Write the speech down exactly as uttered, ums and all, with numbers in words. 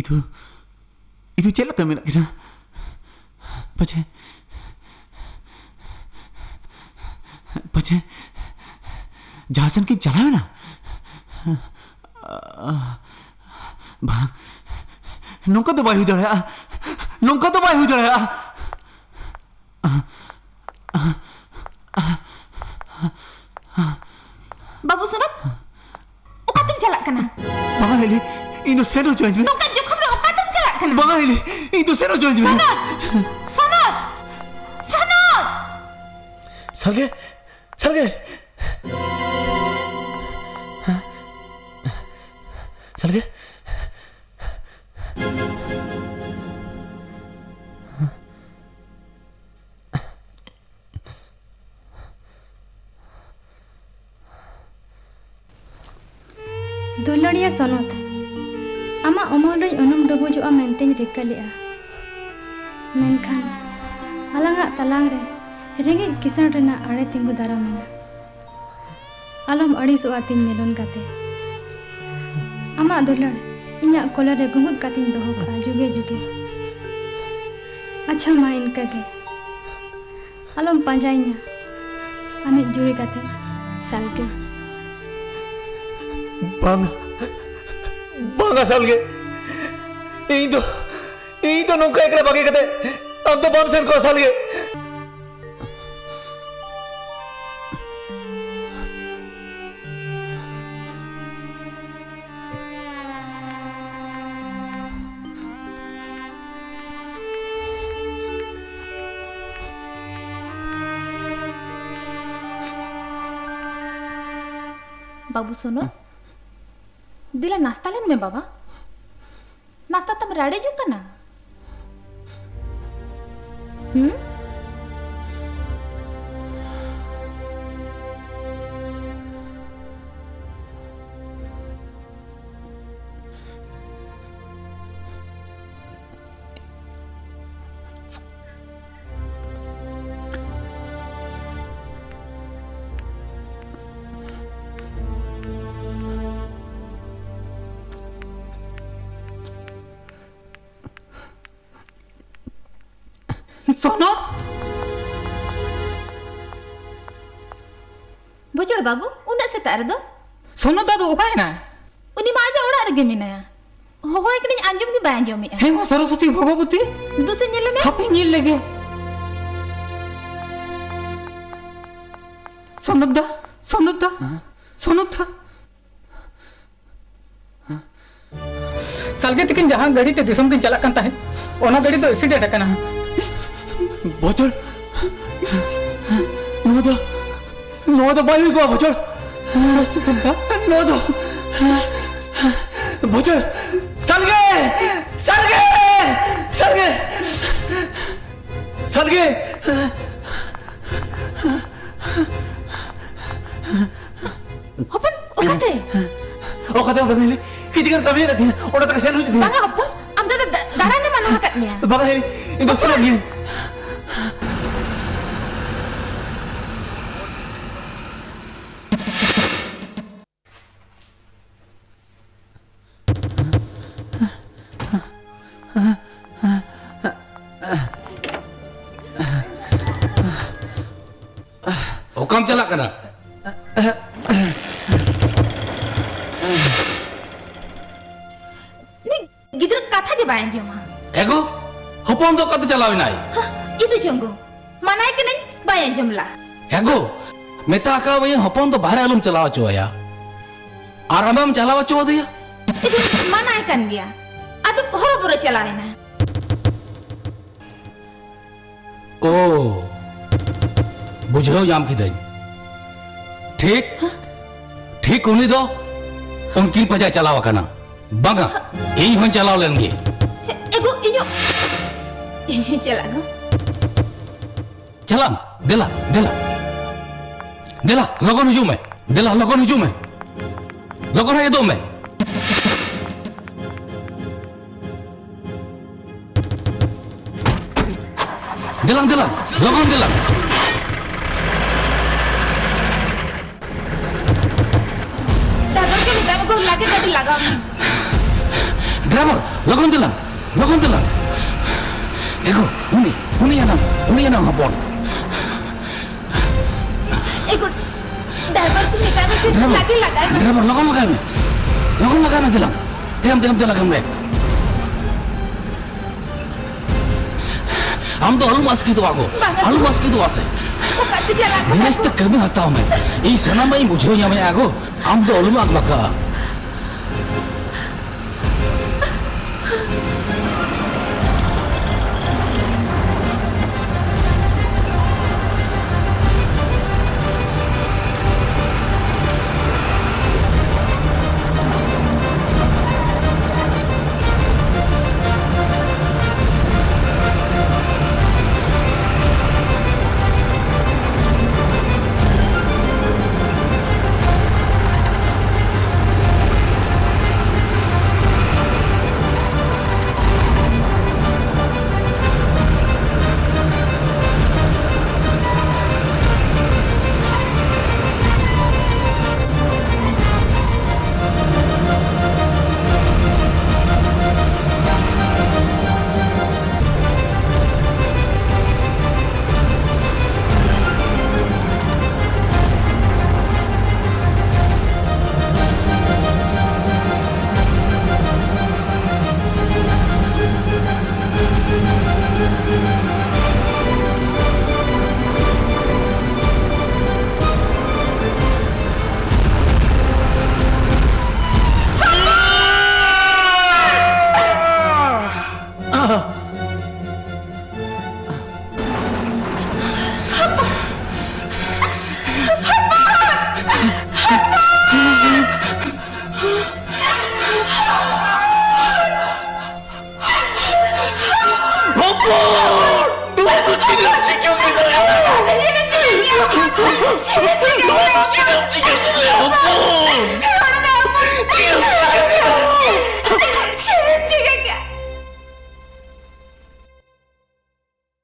ᱤᱫᱩ, ᱤᱫᱩ ᱪᱮᱫ ᱞᱮᱠᱟ ᱢᱮᱱᱟᱜ ᱠᱤᱱᱟ? ᱯᱟᱪᱷᱮ, ᱯᱟᱪᱷᱮ ᱡᱟᱦᱟᱸ ᱥᱮᱱ ᱠᱤᱱ ᱪᱟᱞᱟᱣ ᱮᱱᱟ? ᱵᱟᱝ, ᱱᱚᱝᱠᱟ ᱫᱚ ᱵᱟᱭ ᱦᱩᱭ ᱫᱟᱲᱮᱭᱟᱜᱼᱟ, ᱱᱚᱝᱠᱟ ᱫᱚ ᱵᱟᱭ ᱦᱩᱭ ᱫᱟᱲᱮᱭᱟᱜᱼᱟ᱾ ᱵᱟᱹᱵᱩ ᱥᱚᱱᱚᱛ, ᱚᱠᱟᱛᱮᱢ ᱪᱟᱞᱟᱜ ᱠᱟᱱᱟ? ᱵᱟᱝᱟ ᱦᱤᱞᱤ, ᱤᱧ ᱫᱚ ᱥᱮᱱ ᱦᱚᱪᱚᱧ ᱢᱮ᱾ ᱱᱚᱝᱠᱟᱱ ᱡᱚᱠᱷᱚᱢ ᱨᱮ ᱚᱠᱟᱛᱮᱢ ᱪᱟᱞᱟᱜ ᱠᱟᱱᱟ? ᱵᱟᱝᱟ ᱦᱤᱞᱤ, ᱤᱧ ᱫᱚ ᱥᱮᱱ ᱦᱚᱪᱚᱧ ᱢᱮ᱾ ᱥᱚᱱᱚᱛ! ᱥᱚᱱᱚᱛ! ᱥᱚᱱᱚᱛ! ᱥᱟᱞᱜᱮ! ᱥᱟᱞᱜᱮ! ᱥᱟᱞᱜᱮ! ᱫᱩᱞᱟᱹᱲᱤᱭᱟᱹ ᱥᱚᱱᱚᱛ, ᱟᱢᱟᱜ ᱩᱢᱩᱞ ᱨᱮᱧ ᱩᱱᱩᱢ ᱰᱩᱵᱩᱡᱚᱜᱼᱟ ᱢᱮᱱᱛᱮᱧ ᱨᱤᱠᱟᱹ ᱞᱮᱜᱼᱟ, ᱢᱮᱱᱠᱷᱟᱱ ᱟᱞᱟᱝᱟᱜ ᱛᱟᱞᱟᱝ ᱨᱮ ᱨᱮᱸᱜᱮᱡ ᱠᱤᱥᱟᱹᱬ ᱨᱮᱱᱟᱜ ᱟᱲᱮ ᱛᱤᱸᱜᱩ ᱫᱟᱨᱟᱢ ᱮᱱᱟ᱾ ᱟᱞᱚᱢ ᱟᱹᱲᱤᱥᱚᱜᱼᱟ ᱛᱤᱧ ᱢᱤᱞᱚᱱ ᱠᱟᱛᱮ᱾ ᱟᱢᱟᱜ ᱫᱩᱞᱟᱹᱲ ᱤᱧᱟᱜ ᱠᱚᱞᱮ ᱨᱮ ᱜᱩᱢᱩᱫ ᱠᱟᱛᱮᱧ ᱫᱚᱦᱚ ᱠᱟᱜᱼᱟ ᱡᱩᱜᱮ ᱡᱩᱜᱮ᱾ ᱟᱪᱪᱷᱟ ᱢᱟ ᱤᱱᱠᱟᱹ ᱜᱮ᱾ ᱟᱞᱚᱢ ᱯᱟᱸᱡᱟᱭᱤᱧᱟ ᱟᱢᱤᱡ ᱡᱩᱨᱤ ᱜᱟᱛᱮ ᱥᱟᱞᱜᱮ᱾ ᱵᱟᱝ, ᱵᱟᱝᱟ ᱥᱟᱞᱜᱮ᱾ ᱤᱧ ᱫᱚ, ᱤᱧ ᱫᱚ ᱱᱚᱝᱠᱟ ᱮᱠᱞᱟ ᱵᱟᱹᱜᱤ ᱠᱟᱛᱮ ᱟᱢ ᱫᱚ ᱵᱟᱢ ᱥᱮᱱ ᱠᱚᱜᱼᱟ ᱥᱟᱞᱜᱮ᱾ ᱵᱟᱹᱵᱩ ᱥᱚᱱᱚᱛ, ᱫᱮᱞᱟ ᱱᱟᱥᱛᱟ ᱞᱮᱱ ᱢᱮ ᱵᱟᱵᱟ᱾ ᱱᱟᱥᱛᱟ ᱛᱟᱢ ᱨᱟᱲᱮᱡᱚᱜ ᱠᱟᱱᱟ? ᱦᱩᱸ? ᱥᱚᱱᱚᱛ! ᱵᱚᱪᱚᱲ ᱵᱟᱹᱵᱩ, ᱩᱱᱟᱹᱜ ᱥᱮᱛᱟᱜ ᱨᱮᱫᱚ? ᱥᱚᱱᱚᱛ ᱫᱟ ᱫᱚ ᱚᱠᱟᱭᱮᱱᱟᱭ? ᱩᱱᱤ ᱢᱟ ᱟᱡᱟᱜ ᱚᱲᱟᱜ ᱨᱮᱜᱮ ᱢᱮᱱᱟᱭᱟ᱾ ᱦᱚᱦᱚᱭ ᱠᱟᱹᱱᱟᱹᱧ, ᱟᱸᱡᱚᱢ ᱜᱮ ᱵᱟᱭ ᱟᱸᱡᱚᱢᱮᱜᱼᱟ᱾ ᱦᱮ ᱢᱟ ᱥᱚᱨᱚᱥᱚᱛᱤ ᱵᱷᱚᱜᱚᱵᱚᱛᱤ᱾ ᱫᱩᱥᱮ ᱧᱮᱞᱮ ᱢᱮ᱾ ᱦᱟᱯᱮ ᱧᱮᱞ ᱞᱮᱜᱮ᱾ ᱥᱚᱱᱚᱛ ᱫᱟ, ᱥᱚᱱᱚᱛ ᱫᱟ, ᱦᱮᱸ? ᱥᱚᱱᱚᱛ ᱫᱟ᱾ ᱥᱟᱞᱜᱮ ᱛᱤᱠᱤᱱ ᱡᱟᱦᱟᱸ ᱜᱟᱹᱰᱤ ᱛᱮ ᱫᱤᱥᱚᱢ ᱠᱤᱱ ᱪᱟᱞᱟᱜ ᱠᱟᱱ ᱛᱟᱦᱮᱸᱫ, ᱚᱱᱟ ᱜᱟᱹᱰᱤ ᱫᱚ ᱮᱠᱥᱤᱰᱮᱱᱴ ᱟᱠᱟᱱᱟ᱾ ᱵᱚᱪᱚᱲ, ᱱᱚᱣᱟ ᱫᱚ, ᱱᱚᱣᱟ ᱫᱚ ᱵᱟᱭ ᱦᱩᱭ ᱠᱚᱜᱼᱟ, ᱵᱚᱪᱚᱲ᱾ ᱱᱚᱣᱟ ᱫᱚ, ᱵᱚᱪᱚᱲ, ᱥᱟᱞᱜᱮ, ᱥᱟᱞᱜᱮ, ᱥᱟᱞᱜᱮ, ᱥᱟᱞᱜᱮ᱾ ᱦᱚᱯᱚᱱ, ᱚᱠᱟᱛᱮ? ᱚᱠᱟᱛᱮ ᱦᱚᱸ ᱵᱟᱝ ᱦᱤᱞᱤ᱾ ᱠᱤᱪᱷᱩ ᱜᱟᱱ ᱠᱟᱹᱢᱤ ᱦᱮᱱᱟᱜ ᱛᱤᱧᱟᱹ, ᱚᱸᱰᱮ ᱛᱟᱠᱟ ᱥᱮᱱ ᱦᱩᱭᱩᱜ ᱛᱤᱧᱟᱹ᱾ ᱵᱟᱝᱟ ᱦᱚᱯᱚᱱ, ᱟᱢ ᱫᱟᱫᱟ ᱫᱟ-, ᱫᱟᱬᱟᱱᱮ ᱢᱟᱱᱟ ᱟᱠᱟᱫ ᱢᱮᱭᱟ᱾ ᱵᱟᱝᱟ ᱦᱤᱞᱤ, ᱤᱧ ᱫᱚ ᱥᱮᱱᱚᱜ ᱜᱤᱭᱟᱹᱧ᱾ ᱚᱠᱟᱢ ᱪᱟᱞᱟᱜ ᱠᱟᱱᱟ? ᱩᱱᱤ ᱜᱤᱫᱽᱨᱟᱹ ᱠᱟᱛᱷᱟ ᱜᱮ ᱵᱟᱭ ᱟᱸᱡᱚᱢᱟ᱾ ᱮᱜᱳ, ᱦᱚᱯᱚᱱ ᱫᱚ ᱚᱠᱟᱛᱮ ᱪᱟᱞᱟᱣ ᱮᱱᱟᱭ? ᱦᱟ, ᱤᱫᱩ ᱪᱚᱝᱜᱩ, ᱢᱟᱱᱟᱭ ᱠᱟᱹᱱᱟᱹᱧ, ᱵᱟᱭ ᱟᱸᱡᱚᱢ ᱞᱟ᱾ ᱮᱜᱳ, ᱢᱮᱛᱟ ᱟᱠᱟᱫ ᱢᱮᱭᱟᱹᱧ ᱦᱚᱯᱚᱱ ᱫᱚ ᱵᱟᱦᱨᱮ ᱟᱞᱚᱢ ᱪᱟᱞᱟᱣ ᱦᱚᱪᱚ ᱟᱭᱟ, ᱟᱨ ᱟᱢᱮᱢ ᱪᱟᱞᱟᱣ ᱦᱚᱪᱚ ᱟᱫᱮᱭᱟ᱾ ᱤᱫᱩ, ᱢᱟᱱᱟᱭ ᱠᱟᱱ ᱜᱮᱭᱟ, ᱟᱫᱚ ᱦᱚᱨᱚᱵᱚᱨᱚ ᱪᱟᱞᱟᱣ ᱮᱱᱟ᱾ ᱳ, ᱵᱩᱡᱷᱟᱹᱣ ᱧᱟᱢ ᱠᱤᱫᱟᱹᱧ᱾ ᱴᱷᱤᱠ, ᱦᱟ? ᱴᱷᱤᱠ ᱩᱱᱤ ᱫᱚ ᱩᱱᱠᱤᱱ ᱯᱟᱸᱡᱟᱭ ᱪᱟᱞᱟᱣ ᱟᱠᱟᱱᱟ᱾ ᱵᱟᱝᱟ, ᱦᱟ? ᱤᱧ ᱦᱚᱸᱧ ᱪᱟᱞᱟᱣ ᱞᱮᱱ ᱜᱮ᱾ ᱮ-, ᱮᱜᱳ, ᱤᱧ ᱦᱚᱸ, ᱤᱧ ᱦᱚᱸᱧ ᱪᱟᱞᱟᱜ ᱜᱚ᱾ ᱪᱟᱞᱟᱜ ᱟᱢ? ᱫᱮᱞᱟ, ᱫᱮᱞᱟ᱾ ᱫᱮᱞᱟ, ᱞᱚᱜᱚᱱ ᱦᱤᱡᱩᱜ ᱢᱮ᱾ ᱫᱮᱞᱟ, ᱞᱚᱜᱚᱱ ᱦᱤᱡᱩᱜ ᱢᱮ᱾ ᱞᱚᱜᱚᱱ ᱦᱮᱡ ᱜᱚᱫᱚᱜ ᱢᱮ᱾ ᱫᱮᱞᱟᱝ, ᱫᱮᱞᱟᱝ, ᱞᱚᱜᱚᱱ ᱫᱮᱞᱟᱝ᱾ ᱰᱨᱟᱭᱵᱷᱟᱨ ᱜᱮ ᱢᱮᱛᱟᱭ ᱢᱮ, ᱜᱳ, ᱞᱟᱜᱮ ᱜᱟᱹᱰᱤ ᱞᱟᱜᱟᱣ ᱢᱮ᱾ ᱰᱨᱟᱭᱵᱷᱟᱨ, ᱞᱚᱜᱚᱱ ᱫᱮᱞᱟᱝ, ᱞᱚᱜᱚᱱ ᱫᱮᱞᱟᱝ᱾ ᱮᱜᱳ, ᱩᱱᱤᱭᱟᱱᱟᱝ, ᱩᱱᱤᱭᱟᱱᱟᱝ ᱦᱚᱯᱚᱱ᱾ ᱮ ᱜᱩᱰ-, ᱰᱨᱟᱭᱵᱷᱟᱨ ᱠᱚ ᱢᱮᱛᱟᱭ ᱢᱮ ᱥᱮ ᱰᱨᱟᱭᱵᱷᱟᱨ, ᱞᱟᱜᱮ ᱞᱟᱜᱟᱭ ᱢᱮ᱾ ᱰᱨᱟᱭᱵᱷᱟᱨ, ᱞᱚᱜᱚᱱ ᱞᱟᱜᱟᱭ ᱢᱮ᱾ ᱞᱚᱜᱚᱱ ᱞᱟᱜᱟᱭ ᱢᱮ, ᱫᱮᱞᱟᱝ᱾ ᱛᱟᱭᱚᱢ, ᱛᱟᱭᱚᱢ ᱛᱮ ᱞᱟᱜᱟᱭ ᱢᱮ᱾ ᱟᱢ ᱫᱚ ᱟᱞᱚᱢ ᱟᱥᱠᱮᱛᱚᱜᱼᱟ ᱜᱚ᱾ ᱵᱟᱝᱟ᱾ ᱟᱞᱚᱢ ᱟᱥᱠᱮᱛᱚᱜᱼᱟ ᱥᱮ᱾ ᱚᱠᱟᱛᱮ ᱪᱟᱞᱟᱜ ᱠᱟᱱᱟ ᱵᱮᱥ ᱛᱮ ᱠᱚ? ᱠᱟᱹᱢᱤ ᱦᱟᱛᱟᱣ ᱢᱮ᱾ ᱤᱧ ᱥᱟᱱᱟᱢᱟᱜ ᱤᱧ ᱵᱩᱡᱷᱟᱹᱣ ᱧᱟᱢᱮᱫᱼᱟ ᱜᱚ᱾ ᱟᱢ ᱫᱚ ᱟᱞᱚᱢ ᱟᱠᱵᱟᱠᱟᱜᱼᱟ᱾ ᱦᱚᱯᱚᱱ! ᱱᱚᱣᱟ ᱫᱚ ᱪᱮᱫ ᱮᱢ ᱪᱤᱠᱟᱹ ᱠᱮᱫᱟ ᱭᱟ? ᱱᱚᱣᱟ ᱫᱚ ᱪᱮᱫ ᱮᱢ ᱪᱤᱠᱟᱹ ᱠᱮᱫᱟ ᱭᱟ? ᱦᱚᱯᱚᱱ! ᱪᱮᱫ ᱮᱢ ᱪᱤᱠᱟᱹ ᱠᱮᱫᱟ?